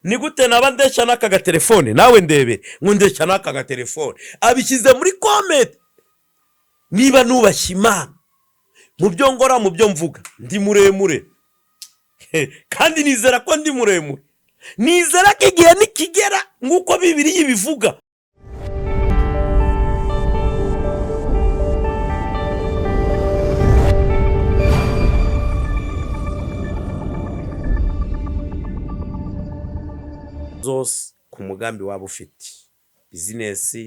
Ni gute naba ndeshya n'aka gatelefone? Nawe ndebe ngo ndeshya n'aka gatelefone. Abishyize muri comment. Niba nubashye Imana mu byo ngora, mu byo mvuga, ndi muremure kandi nizera ko ndi muremure, nizera ko igihe nikigera nk'uko Bibiliya ibivuga. Zose ku mugambi waba ufite business,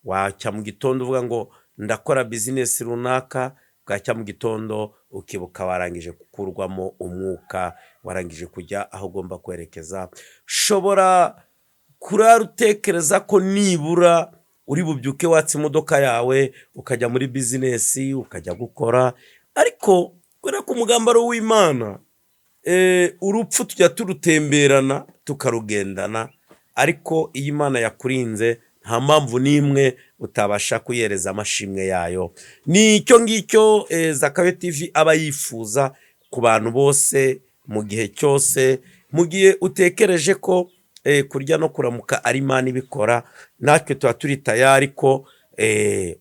wacya mu gitondo uvuga ngo ndakora business runaka, bwacya mu gitondo ukibuka warangije gukurwamo umwuka, warangije kujya aho ugomba kwerekeza. Ushobora kurara utekereza ko nibura uri bubyuke watse imodoka yawe, ukajya muri business, ukajya gukora, ariko kubera ko umugambi ari uw'Imana, urupfu tujya turutemberana tukarugendana. Ariko iyo Imana yakurinze, nta mpamvu n'imwe utabasha kuyereza amashimwe yayo. Ni icyo ngicyo Zakayo TV aba yifuza ku bantu bose mu gihe cyose. Mu gihe utekereje ko kurya no kuramuka ari Imana ibikora, natwe tuba turi tayari ko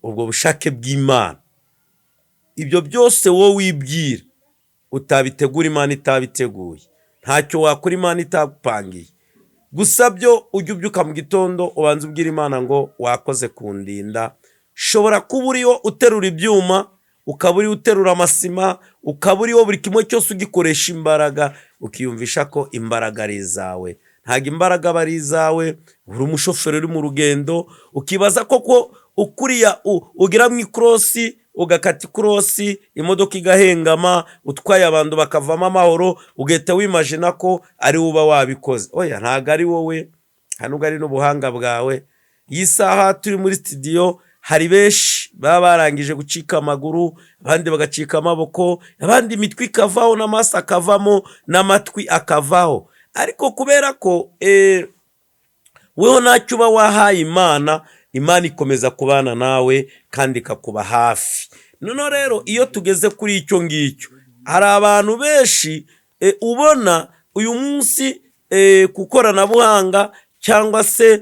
ubwo bushake bw'Imana, ibyo byose wowe wibwira utabitegura Imana itabiteguye, ntacyo wakora Imana itagupangiye. Gusa byo ujya ubyuka mu gitondo ubanza ubwira Imana ngo wakoze kundinda. Ushobora kuba uriho uterura ibyuma, ukaba uriho uterura amasima, ukaba uriho buri kimwe cyose ugikoresha imbaraga, ukiyumvisha ko imbaraga ari izawe. Ntabwo imbaraga aba ari izawe. Uri umushoferi uri mu rugendo, ukibaza koko ukuriya ugira mu ikorosi, ugakata ikorosi, imodoka igahengama, utwaye abantu bakavamo amahoro, ugahita wimajina ko ari wowe uba wabikoze. Oya, ntabwo ari wowe, nta nubwo ari n'ubuhanga bwawe. Iyi saha turi muri studio, hari benshi baba barangije gucika amaguru, abandi bagacika amaboko, abandi imitwe ikavaho n'amaso akavamo n'amatwi akavaho. Ariko kubera ko weho ntacyo uba wahaye Imana, Imana ikomeza kubana nawe kandi ikakuba hafi. Noneho rero iyo tugeze kuri icyo ngicyo, hari abantu benshi ubona uyu munsi ku koranabuhanga cyangwa se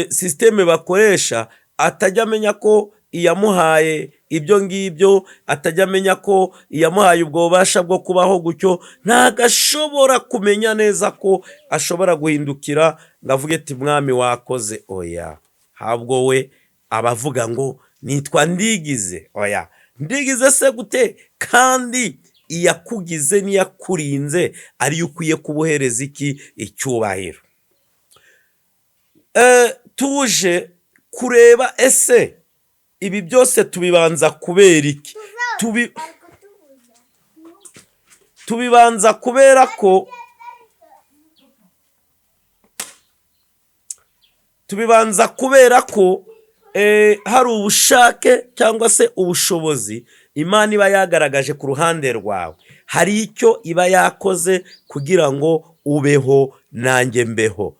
système bakoresha, atajya amenya ko iyamuhaye ibyo ngibyo, atajya amenya ko iyamuhaye ubwo bubasha bwo kubaho gutyo. Ntabwo ashobora kumenya neza ko ashobora guhindukira ngo avuge ati mwami wakoze. Oya, ntabwo we aba avuga ngo nitwa Ndigize. Oya, Ndigize se gute kandi iyakugize n'iyakurinze ariyo ukwiye kubuhereza iki icyubahiro? Tuje kureba ese ibi byose tubibanza kubera iki? Tubibanza kubera ko tubibanza kubera ko hari ubushake cyangwa se ubushobozi Imana iba yagaragaje ku ruhande rwawe. Hari icyo iba yakoze kugira ngo ubeho nanjye mbeho.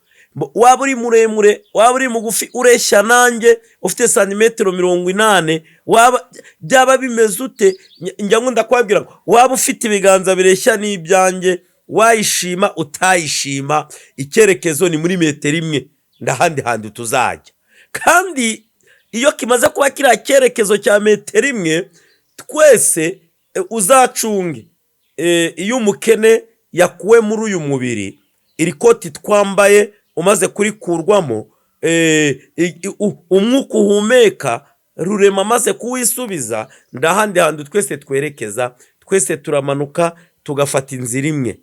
Waba uri muremure, waba uri mugufi, ureshya nanjye, ufite santimetero 80, waba byaba bimeze ute, njya nkunda kubabwira ngo waba ufite ibiganza bireshya n'ibyanjye, wayishima utayishima, icyerekezo ni muri metero imwe, ndahandi handi tuzajya. Kandi iyo kimaze kuba kiriya cyerekezo cya metero imwe, twese uzacunge, iyo umukene yakuwe muri uyu mubiri, iri koti twambaye umaze kurikurwamo, umwuka uhumeka Rurema amaze kuwisubiza, ndahandi hantu twese twerekeza. Twese turamanuka tugafata inzira imwe.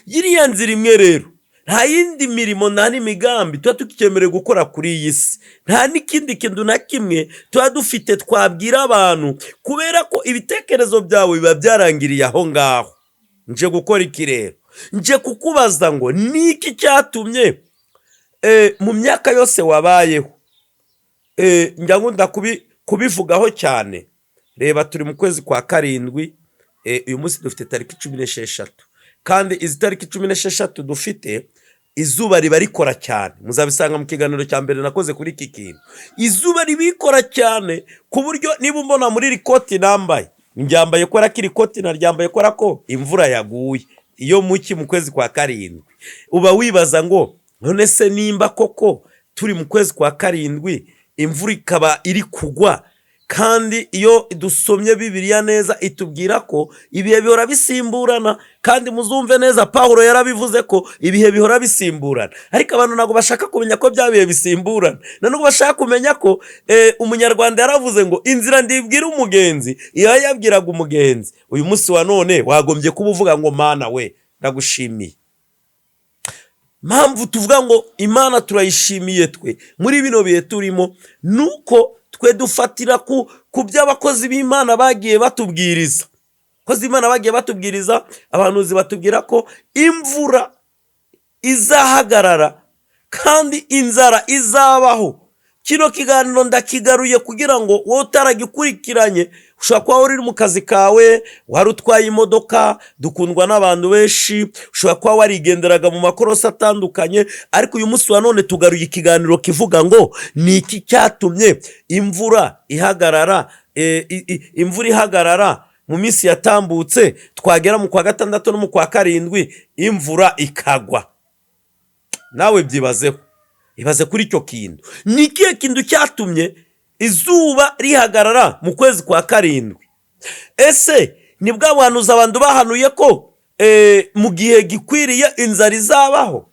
Iriya nzira imwe rero, nta yindi mirimo, nta n'imigambi tuba tukikemerewe gukora kuri iyi si, nta n'ikindi kintu na kimwe tuba dufite twabwira abantu, kubera ko ibitekerezo byawe biba byarangiriye aho ngaho. Nje gukora iki rero? Nje kukubaza ngo ni iki cyatumye mu myaka yose wabayeho? Njya nkunda kubivugaho cyane. Reba, turi mu kwezi kwa karindwi, uyu munsi dufite tariki 16, kandi izi tariki 16 dufite, izuba riba rikora cyane. Muzabisanga mu kiganiro cya mbere nakoze kuri iki kintu. Izuba ribikora cyane ku buryo niba umbona muri iri koti nambaye, ndyambaye kubera ko iri koti naryambaye kubera ko imvura yaguye. Iyo muki mu kwezi kwa karindwi uba wibaza ngo none se nimba koko turi mu kwezi kwa karindwi, imvura ikaba iri kugwa, kandi iyo dusomye Bibiliya neza itubwira ko ibihe bihora bisimburana. Kandi muzumve neza, Pawulo yarabivuze ko ibihe bihora bisimburana, ariko abantu ntabwo bashaka kumenya ko bya bihe bisimburana. Nubwo bashaka kumenya ko Umunyarwanda yaravuze ngo inzira ndibwira umugenzi, iyo yabwiraga umugenzi. Uyu munsi wa none wagombye kuba uvuga ngo Mana we, ndagushimiye. Mpamvu tuvuga ngo Imana turayishimiye twe muri bino bihe turimo, nuko twe dufatira ku byo abakozi b'Imana bagiye batubwiriza. Abakozi b'Imana bagiye batubwiriza, abahanuzi batubwira ko imvura izahagarara kandi inzara izabaho. Kino kiganiro ndakigaruye kugira ngo wowe utaragikurikiranye, ushobora kuba uri mu kazi kawe, wari utwaye imodoka, dukundwa n'abantu benshi, ushobora kuba warigenderaga mu makorosi atandukanye, ariko uyu munsi wa none tugaruye ikiganiro kivuga ngo ni iki cyatumye imvura ihagarara, imvura ihagarara mu minsi yatambutse, twagera mu kwa gatandatu no mu kwa karindwi imvura ikagwa? Nawe byibazeho, ibaze kuri icyo kintu. Ni ikihe kintu cyatumye izuba rihagarara mu kwezi kwa karindwi? Ese ni bwa buhanuzi abantu bahanuye ko mu gihe gikwiriye inzara izabaho?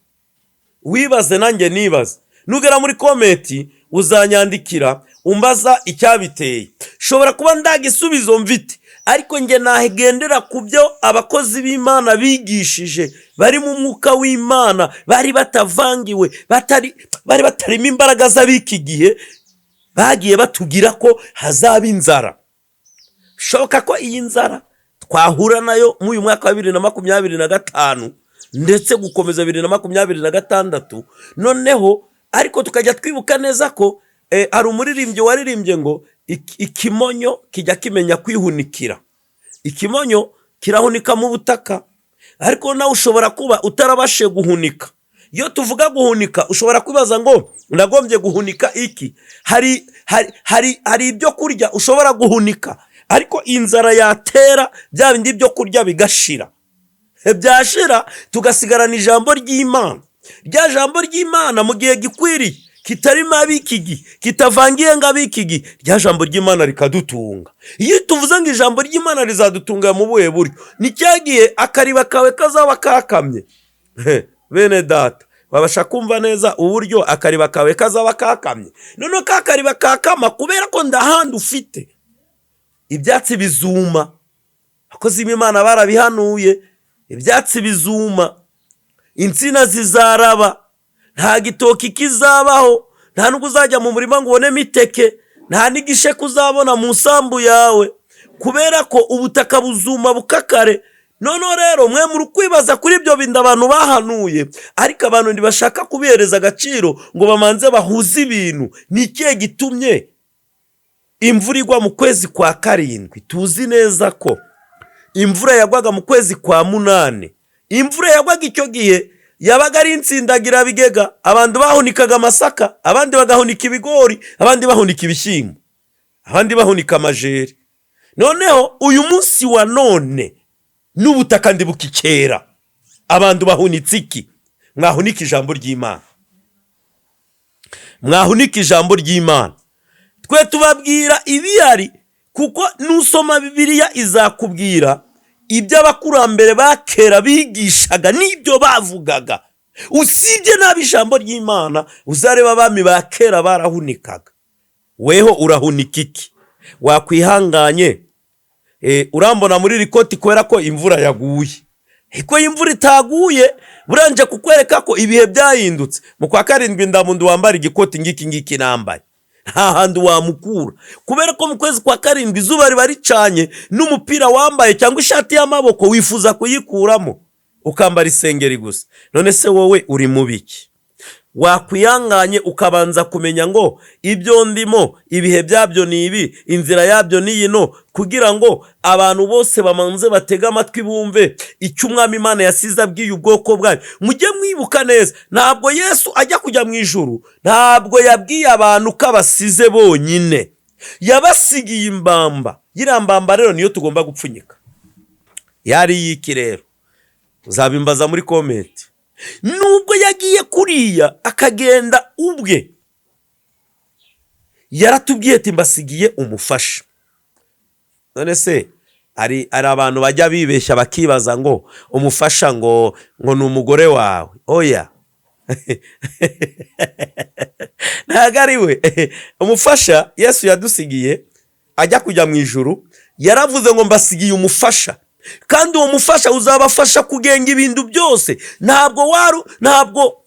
Wibaze, nanjye nibaze. Nugera muri comment uzanyandikira umbaza icyabiteye. Shobora kuba ndagisubizo mfite, ariko njye nagendera ku byo abakozi b'Imana bigishije, bari mu mwuka w'Imana, bari batavangiwe, bari batarimo imbaraga z'ab'iki gihe, bagiye batubwira ko hazaba inzara. Bishoboka ko iyi nzara twahura nayo muri uyu mwaka wa 2025 ndetse gukomeza 2026. Noneho ariko tukajya twibuka neza ko hari umuririmbyi waririmbye ngo ikimonyo kijya kimenya kwihunikira. Ikimonyo kirahunika mu butaka, ariko nawe ushobora kuba utarabashije guhunika. Iyo tuvuga guhunika, ushobora kwibaza ngo nagombye guhunika iki? Hari ibyo kurya ushobora guhunika, ariko inzara yatera bya bindi byo kurya bigashira. Byashira tugasigarana ijambo ry'Imana. Rya jambo ry'Imana mu gihe gikwiriye, kitarimo ab'iki gihe, kitavangiye ngo ab'iki gihe, rya jambo ry'Imana rikadutunga. Iyo tuvuze ngo ijambo ry'Imana rizadutunga mu buhe buryo? Ni cya gihe akariba kawe kazaba kakamye. Bene data, babasha kumva neza uburyo akariba kawe kazaba kakamye? Noneho ka kariba kakama kubera ko ndahandi ufite ibyatsi bizuma. Abakozi b'Imana barabihanuye: ibyatsi bizuma, insina zizaraba, nta gitoki kizabaho, nta nubwo uzajya mu murima ngo ubonemo iteke, nta n'igisheke uzabona mu isambu yawe, kubera ko ubutaka buzuma bukakare. Noneho rero mwe muri kwibaza kuri ibyo bintu abantu bahanuye, ariko abantu ntibashaka kubihereza agaciro ngo bamanze bahuze ibintu. Ni ikihe gitumye imvura igwa mu kwezi kwa karindwi? Tuzi neza ko imvura yagwaga mu kwezi kwa munani. Imvura yagwaga icyo gihe yabaga ari insindagirabigega. Abantu bahunikaga amasaka, abandi bagahunika ibigori, abandi bahunika ibishyimbo, abandi bahunika amajeri. Noneho uyu munsi wa none n'ubutaka ndibukikera, abantu bahunitse iki? Mwahunika ijambo ry'Imana, mwahunika ijambo ry'Imana. Twe tubabwira ibihari, kuko nusoma Bibiliya izakubwira ibyo abakurambere ba kera bigishaga n'ibyo bavugaga. Usibye nabi ijambo ry'Imana, uzareba abami ba kera barahunikaga. Weho urahunika iki? Wakwihanganye. Urambona muri iri koti kubera ko imvura yaguye, ariko iyo imvura itaguye, buranje kukwereka ko ibihe byahindutse. Mu kwa karindwi ndamuntu wambara igikoti ngiki ngiki nambaye, nta hantu wamukura, kubera ko mu kwezi kwa karindwi izuba riba ricanye, n'umupira wambaye cyangwa ishati y'amaboko wifuza kuyikuramo ukambara isengeri gusa. None se wowe uri mu biki? Wakwihanganye ukabanza kumenya ngo ibyo ndimo ibihe byabyo ni ibi, inzira yabyo ni ino, kugira ngo abantu bose bamanze batege amatwi bumve icyo Umwami Imana yasize abwiye ubwoko bwayo. Mujye mwibuka neza, ntabwo Yesu ajya kujya mu ijuru, ntabwo yabwiye abantu ko abasize bonyine, yabasigiye imbamba. Iriya mbamba rero niyo tugomba gupfunyika. Yari yiki rero? Uzabimbaza muri comment. Nubwo yagiye kuriya akagenda ubwe, yaratubwiye ati: "Mbasigiye umufasha." None se hari abantu bajya bibeshya bakibaza ngo umufasha ngo ni umugore wawe? Oya, ntabwo ari we. Umufasha Yesu yadusigiye ajya kujya mu ijuru, yaravuze ngo: "Mbasigiye umufasha, kandi uwo mufasha uzabafasha kugenga ibintu byose." Ntabwo waru ntabwo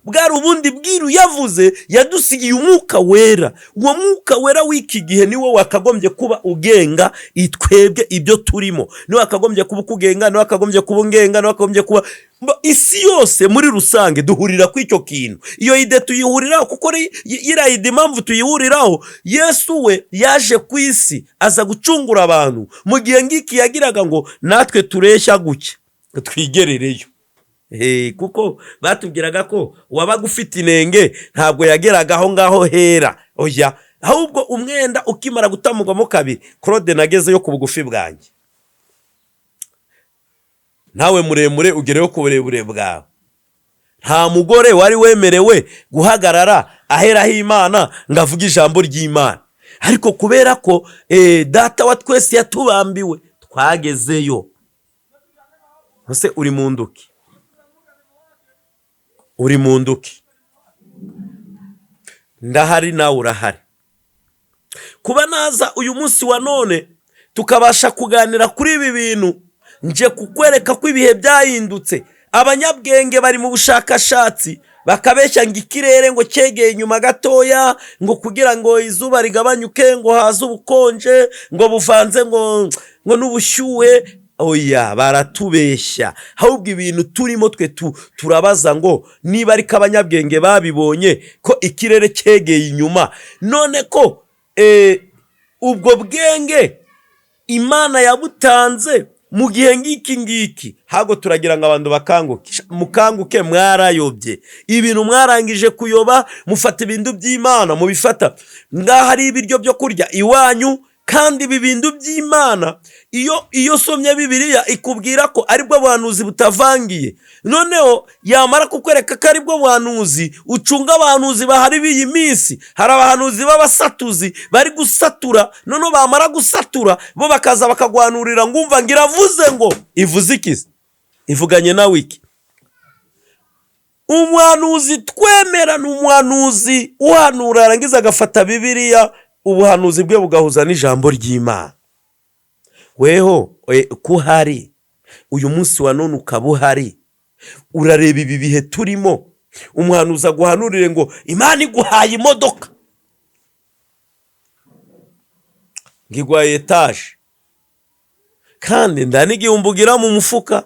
bwari ubundi bwiru yavuze. Yadusigiye Umwuka Wera. Uwo Mwuka Wera w'iki gihe niwo wakagombye kuba ugenga itwebwe ibyo turimo, niwe wakagombye kuba ukugenga, niwe wakagombye kuba ungenga, niwe wakagombye kuba isi yose muri rusange. Duhurira kuri icyo kintu, iyo idée tuyihuriraho, kuko iriya idée, impamvu tuyihuriraho, Yesu we yaje ku isi aza gucungura abantu. Mu gihe ngiki yagiraga ngo natwe tureshya gutya twigerereyo. Kuko batubwiraga ko uwabaga ufite inenge ntabwo yageraga aho ngaho hera. Oya, ahubwo umwenda ukimara gutamurwamo kabiri. Claude, nagezeyo ku bugufi bwanjye, nawe muremure ugereyo ku burebure bwawe. Nta mugore wari wemerewe guhagarara aheraho Imana ngo avuge ijambo ry'Imana, ariko kubera ko Data wa twese yatubambiwe, twagezeyo. Ese uri mu nduki? Uri mu nduki? Ndahari, nawe urahari. Kuba naza uyu munsi wa none tukabasha kuganira kuri ibi bintu, nje kukwereka ko ibihe byahindutse. Abanyabwenge bari mu bushakashatsi, bakabeshya ngo ikirere ngo cyegeye inyuma gatoya, ngo kugira ngo izuba rigabanyuke, ngo haze ubukonje ngo buvanze ngo n'ubushyuhe. Oya, baratubeshya. Ahubwo ibintu turimo twe turabaza ngo niba ariko abanyabwenge babibonye ko ikirere cyegeye inyuma, none ko ubwo bwenge Imana yabutanze mu gihe ngiki ngiki? Ntabwo turagira ngo abantu bakanguke. Mukanguke, mwarayobye. Ibintu mwarangije kuyoba, mufata ibintu by'Imana mubifata ngaho ari ibiryo byo kurya iwanyu. Kandi ibi bintu by'Imana, iyo usomye Bibiliya, ikubwira ko aribwo buhanuzi butavangiye. Noneho yamara kukwereka ko aribwo buhanuzi, ucunga abahanuzi bahari b'iyi minsi. Hari abahanuzi b'abasatuzi bari gusatura, noneho bamara gusatura bo bakaza bakaguhanurira ngo umva, ngo iravuze, ngo ivuze iki se? Ivuganye nawe iki? Umuhanuzi twemera ni umuhanuzi uhanura, yarangiza agafata Bibiliya, ubuhanuzi bwe bugahuza n'ijambo ry'Imana. Weho ko uhari uyu munsi wa none, ukaba uhari, urareba ibi bihe turimo, umuhanuzi aguhanurire ngo Imana iguhaye imodoka, ngo iguhaye etaje, kandi nta n'igihumbi ugira mu mufuka,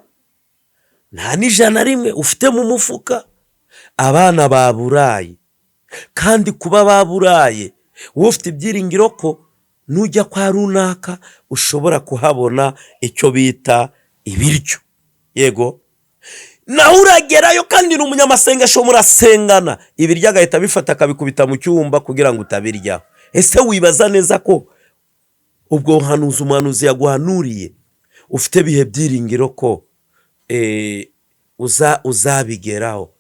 nta n'ijana rimwe ufite mu mufuka. Abana baburaye, kandi kuba baburaye, wowe ufite ibyiringiro ko nujya kwa runaka ushobora kuhabona icyo bita ibiryo. Yego, nawe uragerayo, kandi ni umunyamasengesho, murasengana, ibiryo agahita abifata akabikubita mu cyumba kugira ngo utabiryaho. Ese wibaza neza ko ubwo buhanuzi umuhanuzi yaguhanuriye ufite bihe byiringiro ko uzabigeraho?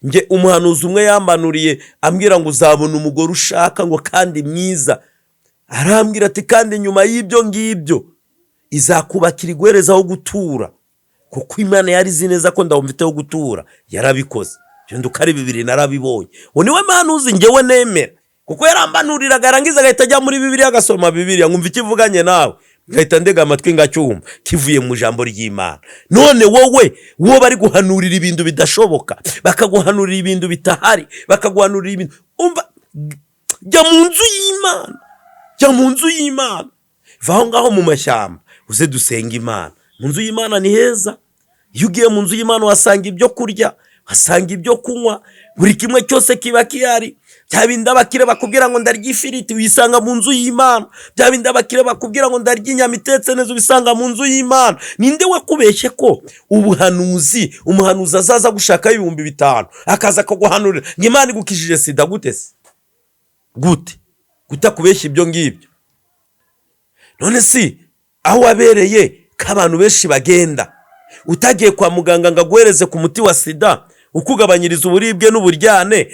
Nge umuhanuzi umwe yambanuriye ambwira ngo uzabona umugore ushaka, ngo kandi mwiza. Arambwira ati: "Kandi nyuma y'ibyo ngibyo izakubakira, iguhereza aho gutura," kuko Imana yari izi neza ko ndawumfite ho gutura. Yarabikoze, ibyo uko ari bibiri narabibonye. Uwo niwe muhanuzi ngewe nemera, kuko yarambanuriraga, yarangiza agahita ajya muri Bibiliya, agasoma Bibiliya, nkumva icyo ivuganye nawe, ngahita ndega amatwi ngacyumva kivuye mu ijambo ry'Imana. None wowe, wowe bari guhanurira ibintu bidashoboka, bakaguhanurira ibintu bitahari, bakaguhanurira ibintu, umva, jya mu nzu y'Imana, jya mu nzu y'Imana, va aho ngaho mu mashyamba uze dusenga Imana. Mu nzu y'Imana ni heza. Iyo ugiye mu nzu y'Imana uhasanga ibyo kurya, uhasanga ibyo kunywa, buri kimwe cyose kiba gihari. Bya bindi abakire bakubwira ngo ndarya ifiriti, uyisanga mu nzu y'Imana. Bya bindi abakire bakubwira ngo ndarya inyama itetse neza, ubisanga mu nzu y'Imana. Ninde wakubeshye ko ubuhanuzi, umuhanuzi azaza gushakaho 5000, akaza akaguhanurira ngo Imana igukijije sida? Gute se? Gute kutakubeshya ibyo ngibyo? None si aho wabereye ko abantu benshi bagenda Utagiye kwa muganga ngo aguhereze ku muti wa sida ukugabanyiriza uburibwe n'uburyane.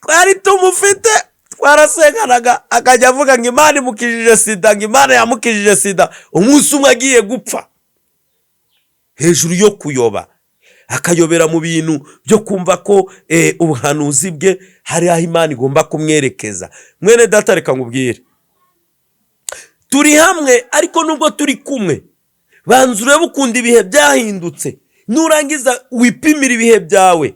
Twari tumufite, twarasenganaga, akajya avuga ngo Imana imukijije sida, ngo Imana yamukijije sida. Umunsi umwe agiye gupfa, hejuru yo kuyoba, akayobera mu bintu byo kumva ko ubuhanuzi bwe hari aho Imana igomba kumwerekeza. Mwene data, reka nkubwire, turi hamwe, ariko nubwo turi kumwe, banza urebe ukunda ibihe byahindutse. Nurangiza wipimire ibihe byawe,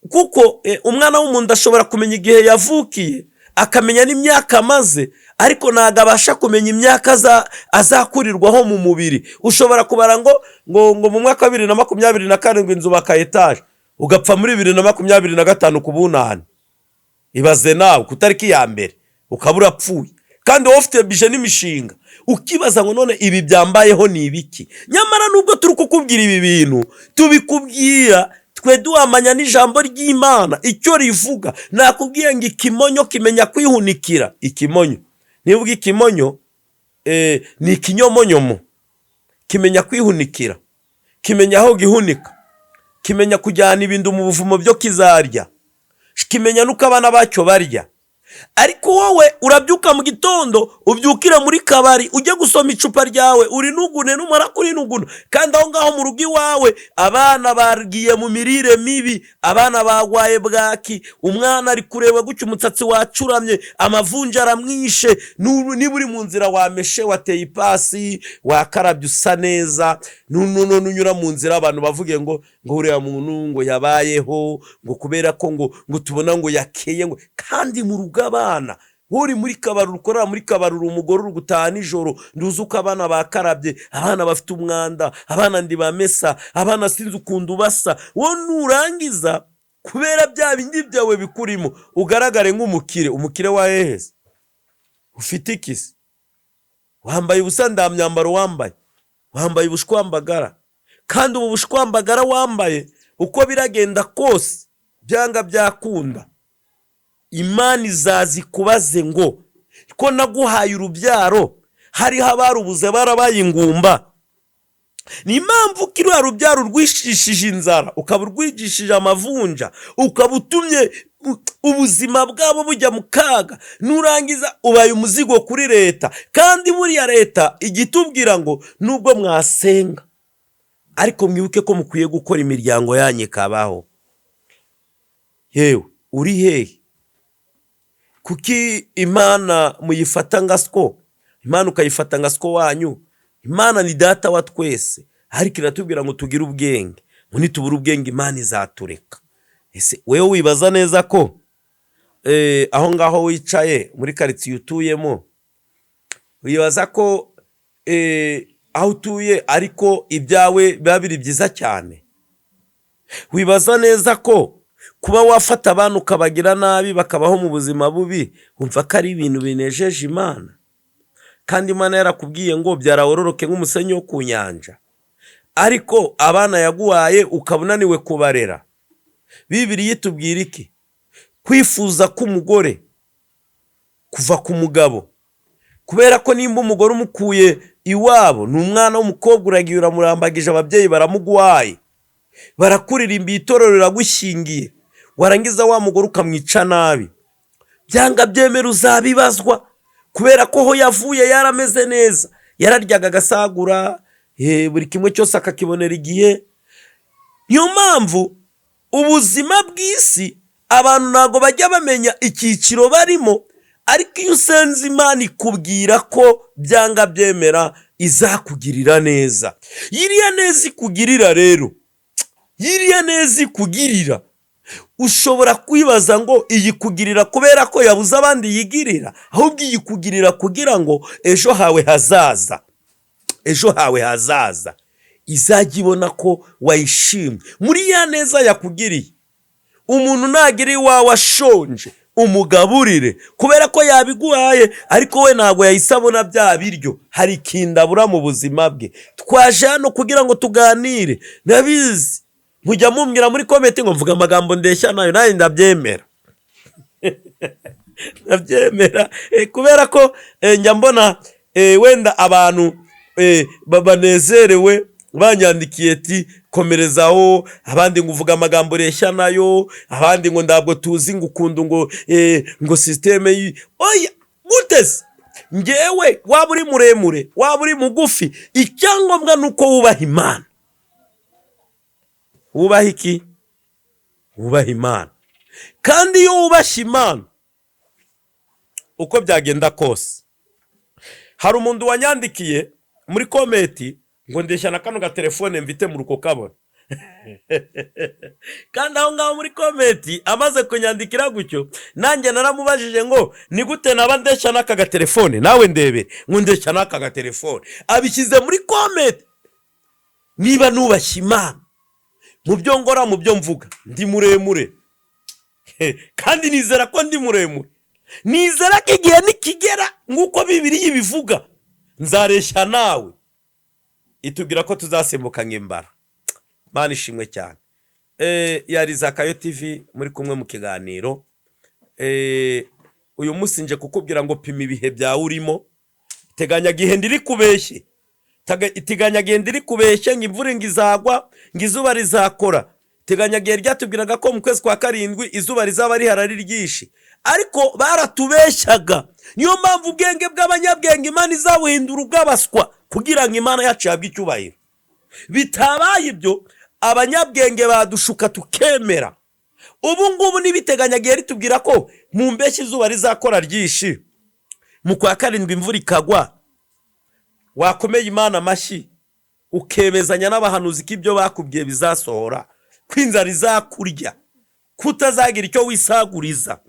kuko umwana w'umuntu ashobora kumenya igihe yavukiye, akamenya n'imyaka amaze, ariko ntabwo abasha kumenya imyaka azakurirwaho mu mubiri. Ushobora kubara ngo mu mwaka wa 2027 nzubaka etaje, ugapfa muri 2025 ku bunani. Ibaze nawe, ku tariki ya mbere ukaba urapfuye, kandi wowe ufite budget n'imishinga, ukibaza ngo none ibi byambayeho ni ibiki? Nyamara nubwo turi kukubwira ibi bintu, tubikubwira twe duhamanya n'ijambo ry'Imana icyo rivuga. Nakubwiye ngo ikimonyo kimenya kwihunikira. Ikimonyo, niba uvuga ikimonyo, ni ikinyomonyomo, kimenya kwihunikira, kimenya aho gihunika, kimenya kujyana ibintu mu buvumo byo kizarya, kimenya n'uko abana bacyo barya. Ariko wowe urabyuka mu gitondo, ubyukire muri kabari, ujye gusoma icupa ryawe urinugune. Numara kurinuguna, kandi aho ngaho mu rugo iwawe abana bagiye mu mirire mibi, abana bagwaye bwaki, umwana ari kureba gutya, umusatsi wacuramye, amavunja aramwishe. Niba uri mu nzira wameshe, wateye ipasi, wakarabye, usa neza, none unyura mu nzira abantu bavuge ngo uriya muntu ngo yabayeho, ngo kubera ko ngo tubona ngo yakeye, ngo kandi mu rugo abana, uri muri kabari, ukorera muri kabari, uri umugore, uri gutaha nijoro, nduzi uko abana bakarabye, abana bafite umwanda, abana ndibamesa, abana sinzi ukuntu basa. Wowe nurangiza, kubera bya bindi byawe bikurimo, ugaragare nk'umukire. Umukire wa hehese? Ufite ikisi? Wambaye ubusa, nda myambaro wambaye, wambaye ubushwambagara. Kandi ubu bushwambagara wambaye, uko biragenda kose, byanga byakunda, Imana izaza ikubaze ngo ko naguhaye urubyaro, hariho abarubuze barabaye ingumba? Ni impamvu ko iriya rubyaro urwishishije inzara, ukaba urwigishije amavunja, ukaba utumye ubuzima bwabo bujya mu kaga. Nurangiza ubaye umuzigo kuri leta. Kandi buriya leta ijya itubwira ngo nubwo mwasenga, ariko mwibuke ko mukwiye gukora, imiryango yanyu ikabaho. Yewe, uri hehe? Kuki Imana muyifata nka siko? Imana ukayifata nka siko wanyu? Imana ni data wa twese, ariko iratubwira ngo tugire ubwenge, ngo nitubura ubwenge Imana izatureka. Ese wewe wibaza neza ko aho ngaho wicaye muri karitsiye utuyemo, wibaza ko aho utuye ariko ibyawe biba biri byiza cyane? Wibaza neza ko kuba wafata abantu ukabagira nabi, bakabaho mu buzima bubi, wumva ko ari ibintu binejeje Imana, kandi Imana yarakubwiye ngo byara wororoke nk'umusenyi wo ku nyanja, ariko abana yaguhaye ukaba unaniwe kubarera? Bibiriya itubwira iki? Kwifuza k'umugore kuva ku mugabo, kubera ko nimba umugore umukuye iwabo, ni umwana w'umukobwa, uragiye uramurambagije, ababyeyi baramuguhaye, barakuririmbiye, itorero riragushyingiye, warangiza wa mugore ukamwica nabi, byanga byemera uzabibazwa, kubera ko aho yavuye yarameze neza, yararyaga agasagura, buri kimwe cyose akakibonera igihe. Niyo mpamvu ubuzima bw'isi abantu ntabwo bajya bamenya icyiciro barimo, ariko iyo usenze Imana ikubwira ko byanga byemera izakugirira neza. Iriya neza ikugirira rero, iriya neza ikugirira, ushobora kwibaza ngo iyikugirira kubera ko yabuze abandi yigirira? Ahubwo iyikugirira kugira ngo ejo hawe hazaza, ejo hawe hazaza izajya ibona ko wayishimye muri ya neza yakugiriye. Umuntu nagira iwawe ashonje, umugaburire, kubera ko yabiguhaye, ariko we ntabwo yahise abona bya biryo, hari ikintu abura mu buzima bwe. Twaje hano kugira ngo tuganire. Ndabizi mujya mumbwira muri comment ngo mvuga amagambo ndeshya nayo. Nanjye ndabyemera, ndabyemera, kubera ko njya mbona wenda abantu Banezerewe banyandikiye ati komerezaho, abandi ngo uvuga amagambo ureshya nayo, abandi ngo ntabwo tuzi ngo ukuntu ngo ngo système oya gute se? Ngewe waba uri muremure, waba uri mugufi, icyangombwa ni uko wubaha Imana. Wubaha iki? Wubaha Imana. Kandi iyo wubashye Imana, uko byagenda kose. Hari umuntu wanyandikiye muri comment ngo ndeshya na kano gatelefone mfite mu ruko kabona. Kandi aho ngaho muri comment amaze kunyandikira gutyo, nanjye naramubajije ngo ni gute naba ndeshya n'aka gatelefone? Nawe ndebere ngo ndeshya n'aka gatelefone, abishyize muri comment. Niba nubashye Imana mu byo ngora, mu byo mvuga, ndi muremure kandi nizera ko ndi muremure, nizera ko igihe nikigera nk'uko Bibiliya ibivuga nzareshya nawe. Itubwira ko tuzasimbuka nk'imbara. Mana ishimwe cyane. Yari Zakayo TV muri kumwe mu kiganiro. Uyu munsi nje kukubwira ngo pima ibihe byawe urimo. Iteganyagihe ndiri kubeshye, iteganyagihe ndiri kubeshye ngo imvura ngo izagwa, ngo izuba rizakora. Iteganyagihe ryatubwiraga ko mu kwezi kwa karindwi izuba rizaba rihari ari ryinshi, ariko baratubeshyaga. Niyo mpamvu ubwenge bw'abanyabwenge Imana izabuhindura ubw'abaswa kugira ngo Imana yacu ihabwe icyubahiro. Bitabaye ibyo, abanyabwenge badushuka tukemera. Ubu ngubu n'ibiteganyagihe ritubwira ko mu mpeshyi izuba rizakora ryinshi, mu kwa karindwi imvura ikagwa, wakomeye Imana amashyi, ukemezanya n'abahanuzi ko ibyo bakubwiye bizasohora, ko inzara izakurya, kutazagira icyo wisaguriza,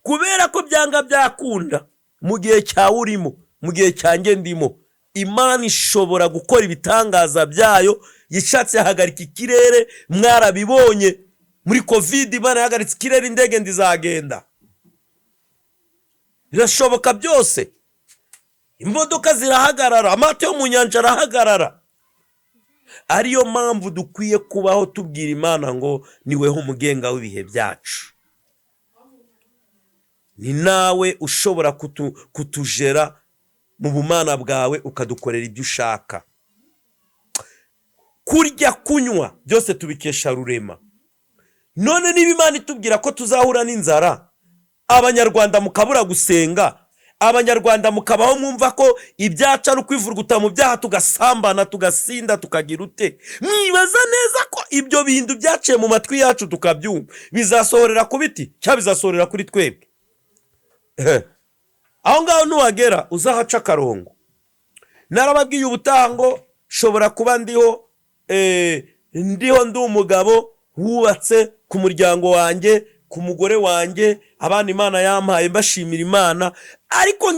kubera ko byanga byakunda mu gihe cyawe urimo, mu gihe cyanjye ndimo, Imana ishobora gukora ibitangaza byayo. Yishatse yahagarika ikirere. Mwarabibonye muri COVID, Imana yahagaritse ikirere, indege ndizagenda. Birashoboka byose. Imodoka zirahagarara, amato yo mu nyanja arahagarara. Ariyo mpamvu dukwiye kubaho tubwira Imana ngo niweho umugenga w'ibihe byacu, ni nawe ushobora kutujera mu bumana bwawe, ukadukorera ibyo ushaka. Kurya, kunywa, byose tubikesha Rurema. None niba Imana itubwira ko tuzahura n'inzara, Abanyarwanda mukabura gusenga, Abanyarwanda mukabaho mwumva ko ibyacu ari ukwivuruguta mu byaha, tugasambana, tugasinda, tukagira ute, mwibaza neza ko ibyo bintu byaciye mu matwi yacu tukabyumva bizasohorera ku biti cyangwa bizasohorera kuri twebwe? Aho ngaho nuhagera uzahaca akarongo. Narababwiye ubutaha ngo shobora kuba ndiho, ndiho ndi umugabo wubatse ku muryango wanjye, ku mugore wanjye, abana Imana yampaye, mbashimira Imana, ariko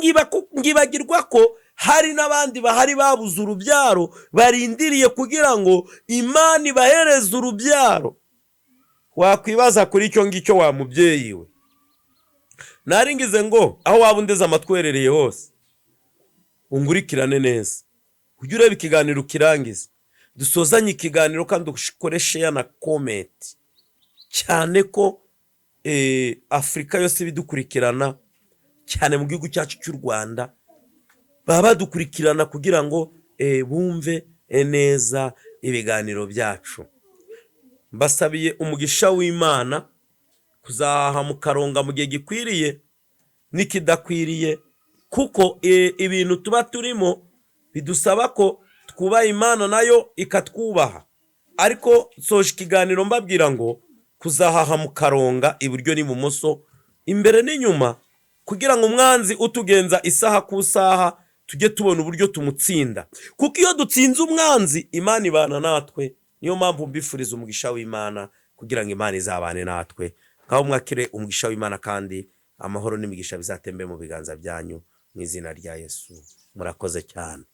ngibagirwa ko hari n'abandi bahari babuze urubyaro, barindiriye kugira ngo Imana ibahereze urubyaro. Wakwibaza kuri icyo ngicyo, wa mubyeyi we. Naringize ngo aho waba undeze amatwi uherereye hose, ungurikirane neza, ujye ureba ikiganiro ukirangize, dusozanye ikiganiro, kandi ukore share na comment, cyane ko Afurika yose ibidukurikirana, cyane mu gihugu cyacu cy'u Rwanda baba badukurikirana kugira ngo bumve neza ibiganiro byacu. Mbasabiye umugisha w'Imana kuzahaha mukaronga mu gihe gikwiriye n'ikidakwiriye, kuko ibintu tuba turimo bidusaba ko twubaha Imana nayo ikatwubaha. Ariko nsoje ikiganiro mbabwira ngo kuzahaha mukaronga iburyo n'ibumoso, imbere n'inyuma, kugira ngo umwanzi utugenza isaha ku isaha tujye tubona uburyo tumutsinda, kuko iyo dutsinze umwanzi Imana ibana natwe. Niyo mpamvu mbifuriza umugisha w'Imana kugira ngo Imana izabane natwe. Ngaho mwakire umugisha w'Imana, kandi amahoro n'imigisha bizatembe mu biganza byanyu mu izina rya Yesu. Murakoze cyane.